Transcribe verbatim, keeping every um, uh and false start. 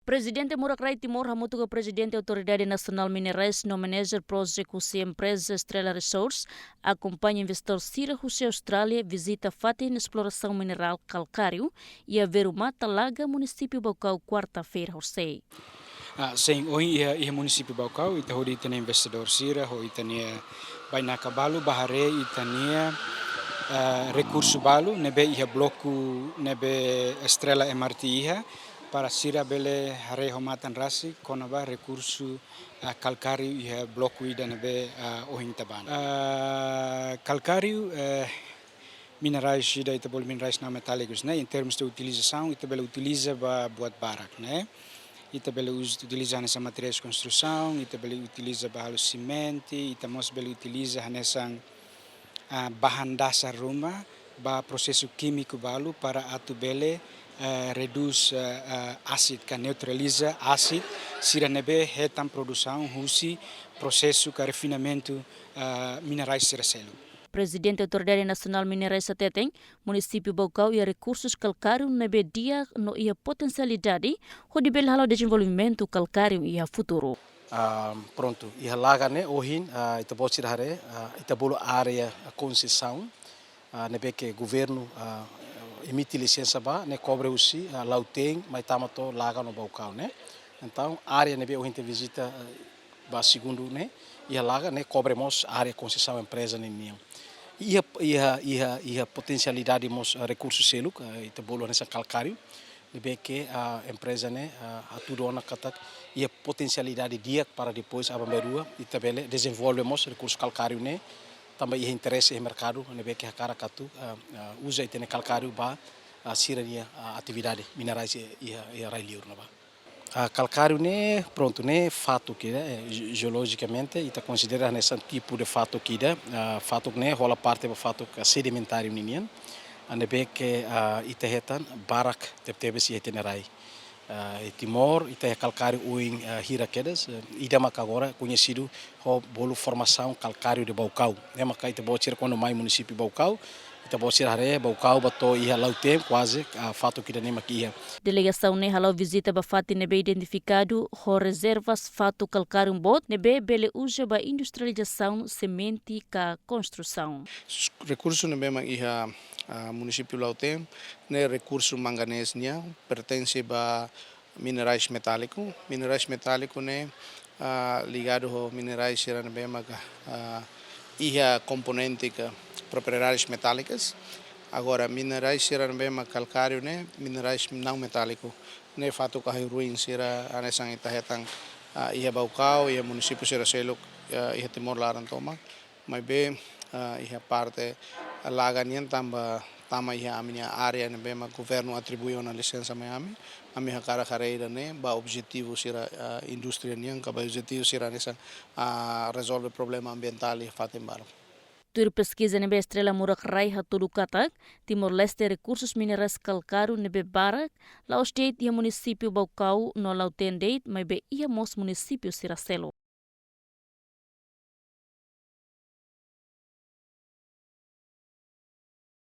Prezidente Murak Rai Timor hamutuk ho Prezidente Autoridade Nasionál Minerais no Manager Project husi empreza Estrela Resource akompaña investidór sira husi Austrália vizita fatin esplorasaun minerál kalkáriu iha Verumata Laga, munisípiu Baucau, kuarta-feira horisehik. Ah, sin, ohin iha, iha munisípiu Baucau, ita hodi ita-nia investidór sira, ho ita-nia bainaka balu, bá haree ita-nia, ah, rekursu balu ne'ebé iha bloku ne'ebé Estrela M R T iha, para sira bele haree ho matan rasik kona-ba rekursu, ah, kalkáriu iha bloku ida ne'ebé, ah, ohin ita bá ne'e. Ah, kalkáriu, eh, minerais ida ita bolu minerais não metálicos, ne'e? Em termos de utilização, ita bele utiliza ba buat barak, ne'e? Ita bele us-, utiliza hanesan materiais konstrusaun, ita bele utiliza ba halo simente, ita mós bele utiliza hanesan, ah, bahan dasar ruma ba prosesu kímiku balu para atu bele, eh, redús, eh, eh, asid ka neutraliza asid sira ne'ebé hetan produsaun husi prosesu ka refinamentu, eh, minerais sira seluk. Prezidente Autoridade Nasionál Minerais hateten, munisípiu Baucau iha rekursus kalkáriu ne'ebé di'ak no iha potensialidade hodi bele hala'o dezenvolvimentu kalkáriu iha futuru. Ah, prontu, iha Laga ne'e ohin, ah, ita-boot sira haree, ah, ita bolu área konsesaun, ah, ne'ebé ke governu, ah, emite lisensa ba, ne'e kobre husi, ah, Lautein, mai tama to'o Laga no Baucau, ne'e? Entaun, área ne'ebé ohin ita vizita, ah, ba segundu ne'e, iha Laga ne'e kobre mós área konsesaun empreza ne'e nian. Iha, iha, iha, iha potensialidade mós, ah, rekursu seluk, ah, ita bolu hanesan kalkáriu, ne'ebé ke, ah, empreza ne'e, ah, hatudu ona katak iha potensialidade di'ak para depois aban-bainrua ita bele dezenvolve mós rekursu kalkáriu ne'e, tanba iha interese iha merkadu, ne'ebé ke hakarak atu, ah, ah, uza ita-nia kalkáriu ba, ah, sira-nia, ah, atividade minerais iha, iha rai-liur ne'ebá. Ah, kalkáriu ne'e, prontu, ne'e fatuk ida, eh, ge-, geolojikamente, ita konsidera hanesan tipu de fatuk ida, ah, fatuk ne'e hola parte ba fatuk sedimentáriu ninian, ah, ne'ebé ke, ah, ita hetan barak tebetebes iha ita-nia rai. Ah, iha Timor, ita iha kalkáriu oin, ah, hira kedas, eh, ida maka agora koñesidu ho bolu Formasaun Kalkáriu de Baucau. Ne'e maka ita-boot sira kuandu mai munisípiu Baucau, ita-boot sira haree Baucau ba to'o iha Lautein kuaze, ah, fatuk ida-ne'e mak iha. Delegasaun ne'e hala'o vizita ba fatin ne'ebé identifikadu ho rezervas fatuk kalkáriu boot ne'ebé bele uza ba industrializasaun simente ka konstrusaun. S-, rekursu ne'ebé mak iha, ah, munisípiu Lautein ne'e rekursu manganés nian, pertense ba minerais metáliku. Minerais metáliku ne'e, ah, ligadu ho minerais sira ne'ebé maka, ah, iha komponente ka propriedades metálicas. Agora, minerais sira ne'ebé mak kalkáriu ne'e minerais não metáliku. Ne'e fatuk ahi ruin sira hanesan ita hetan, ah, iha Baucau, iha munisípiu sira seluk, ah, iha Timor laran tomak. Maibé, ah, iha parte Laga nian tanba tama iha ami-nia área ne'ebé mak governu atribui ona lisensa mai ami, ami hakarak haree ida-ne'e ba objetivu sira, ah, indústria nian ka ba objetivu sira hanesan, ah, rezolve problema ambientál iha fatin balu. Tuir peskiza ne'ebé Estrela Murak Rai hatudu katak, Timor-Leste rekursus minerais kalkáriu ne'ebé barak, la'ós de'it iha munisípiu Baucau no Lautein de'it, maibé iha mós munisípiu sira seluk.